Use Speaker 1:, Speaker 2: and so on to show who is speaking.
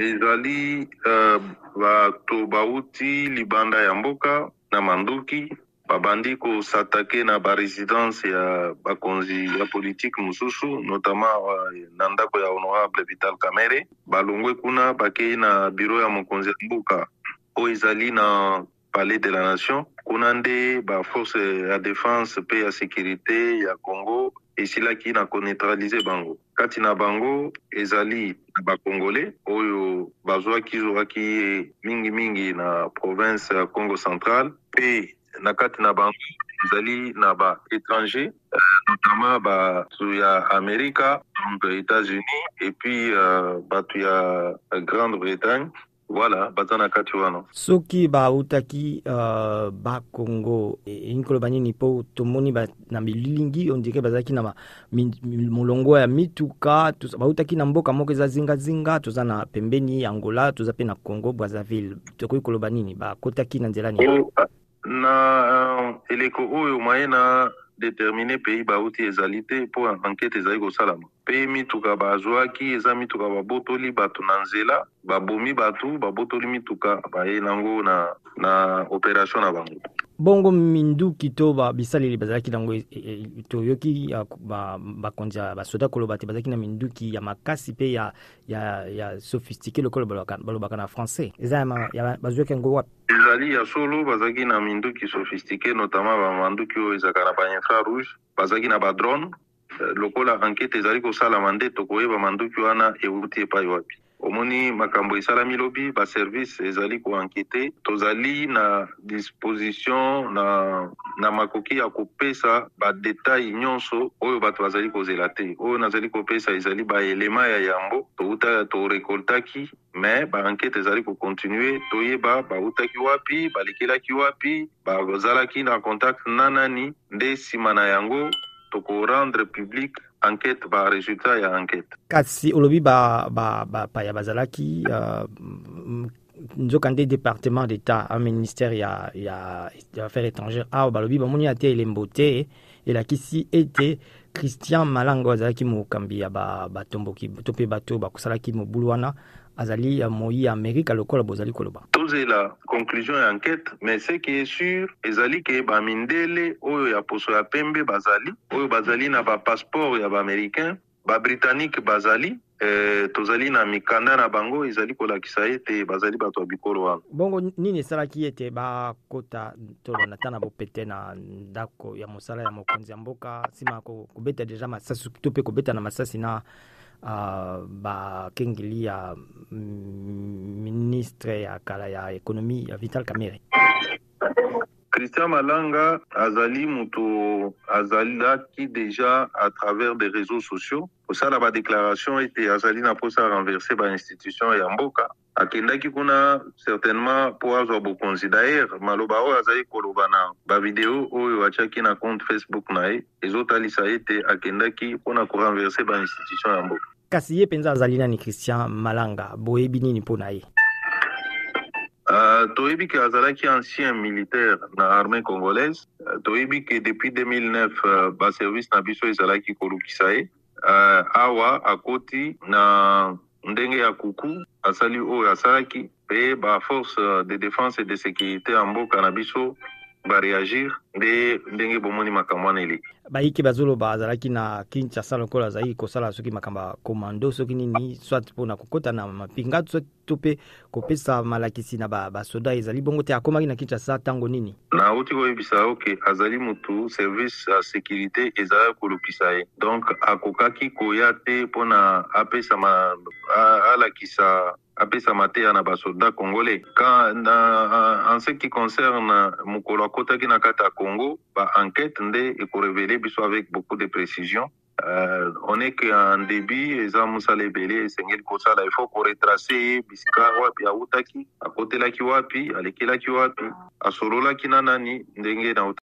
Speaker 1: Ezali bato bauti libanda ya mboka na manduki, babandi kosatake na baresidence ya bakonzi ya politike mosusu, notamment na ndako ya honorable Vital Kamerhe. Balongwe kuna, bakei na bureau ya mokonzi ya mboka oyo ezali na Palais de la Nation. Kuna nde ba force ya défense pe ya sécurité ya Congo esilaki na koneutralize bango. Kati na bango ezali na ba Congolais oyo bazwaki zwaki ye mingimingi na province ya Congo Central, pe na kati na bango ezali na ba étrangers, notamment bato ya Amerika, donc États-Unis, et puis bato ya Grande-Bretagne. Voilà, baza na kati wana.
Speaker 2: Soki bautaki Bakongo, elingi koloba nini? Mpo tomoni na bililingi, on dirait bazalaki na molongo ya mituka, bautaki na mboka moko eza zingazinga, toza na pembeni ya Angola, toza mpe na Congo Brazzaville. Tokoki koloba nini? Bakotaki na nzela nini?
Speaker 1: Na eleko oyo, moyen na déterminer pays bauti ezali te, mpo enquête ezali kosalama. Mpe mituka bazwaki eza mituka babotoli bato na nzela, babomi bato, babotoli mituka, baye nango na opération na bango.
Speaker 2: Bongo minduki to bisaleli bazalaki nango, toyoki bakonzi ya basoda koloba te bazalaki na minduki ya makasi mpe ya sophistiqué, lokola balobaka na français. Eza bazwaki yango wapi?
Speaker 1: Ezali ya solo, bazalaki na minduki sophistiqué, notamment bamanduki oyo ezalaka na bainfrarouge, bazalaki na badrone. Lokola enquête ezali kosalama nde tokoyeba manduki wana euti epai wapi. Omoni, makambo esalami lobi, baservice ezali koenquêter. Tozali na disposition na makoki ya kopesa badetail nyonso oyo bato bazali kozela te. Oyo nazali kopesa ezali baelema ya yambo touta torekoltaki, mais baenquête ezali kocontinue. Toyeba bautaki wapi, balekelaki wapi, bazalaki na contact na nani, nde nsima na yango tokorendre public enquête, baresultat ya enquête.
Speaker 2: Kasi olobi bapaya bazalaki, nzoka nde département d'État, un ministère ya affaires étrangères awa, balobi bamoni ate elembo te elakisi ete Christian Malanga azalaki mokambi ya batomboki to mpe bato bakosalaki mobulu wana azali ya moi ya Amerika, lokola bozali koloba.
Speaker 1: Tozela conclusion ya enquête, mais ce qui est sûr ezali ke bamindele oyo ya poso ya pembe bazali, oyo bazali na bapasseport ya baaméricain, babritannique bazali. Tozali na mikanda na bango ezali kolakisa ete bazali bato ya bikolo wana.
Speaker 2: Bongo nini esalaki ete bakota tolona ta na bopete na ndako ya mosala ya mokonzi ya mboka, nsima ya kobeta deja masasi to mpe kobeta na masasi na bakengeli ya ministre ya kala ya économie ya Vital Kamerhe?
Speaker 1: Christian Malanga azali moto azalaki déjà à travers des réseaux sociaux kosala badéclaration ete azali na mposa renverser bainstitution ya mboka. Akendaki kuna certainement mpo azwa bokonzi. D'ailleurs, maloba oyo azali koloba na bavideo oyo atiaki na compte Facebook na ye ezotalisa ete akendaki mpona korenverser bainstitution ya mboka.
Speaker 2: Kasi ye mpenza azali nani, Christian Malanga? Boyebi nini mpo na ye?
Speaker 1: Toyebi ke azalaki ancien militaire na armée congolaise. Toyebi ke depuis 2009 baservice na biso ezalaki kolukisa ye. Awa akoti na ndenge ya kuku, asali oyo asalaki, mpe baforce de défense et de sécurité ya mboka na biso baréagir, nde ndenge bomoni makambo wana eleki.
Speaker 2: Bayiki bazoloba azalaki na Kinshasa lokola azalaki kosala soki makambo ya commando, soki nini, soit mpona kokɔta na mapinga soit to mpe kopesa malakisi na basoda. Ezali bongo te? Akomaki na Kinshasa ntango nini?
Speaker 1: Nauti koyebisa yo ke azali motu service ya sécurité ezalaki kolukisa ye, donc akokaki koya te mpona apesa alakisa, apesa mateya na basoldat congolais. Quand, na, en ce qui concerne mokolo akotaki na kati ya Congo, baenquête nde ekorévéler biso avec beaucoup de précision. On est qu'en début, eza mosala ebele esengeli kosala. Il faut koretrace ye bisika wapi awutaki, akotelaki wapi, alekelaki wapi, asololaki na nani, ndenge na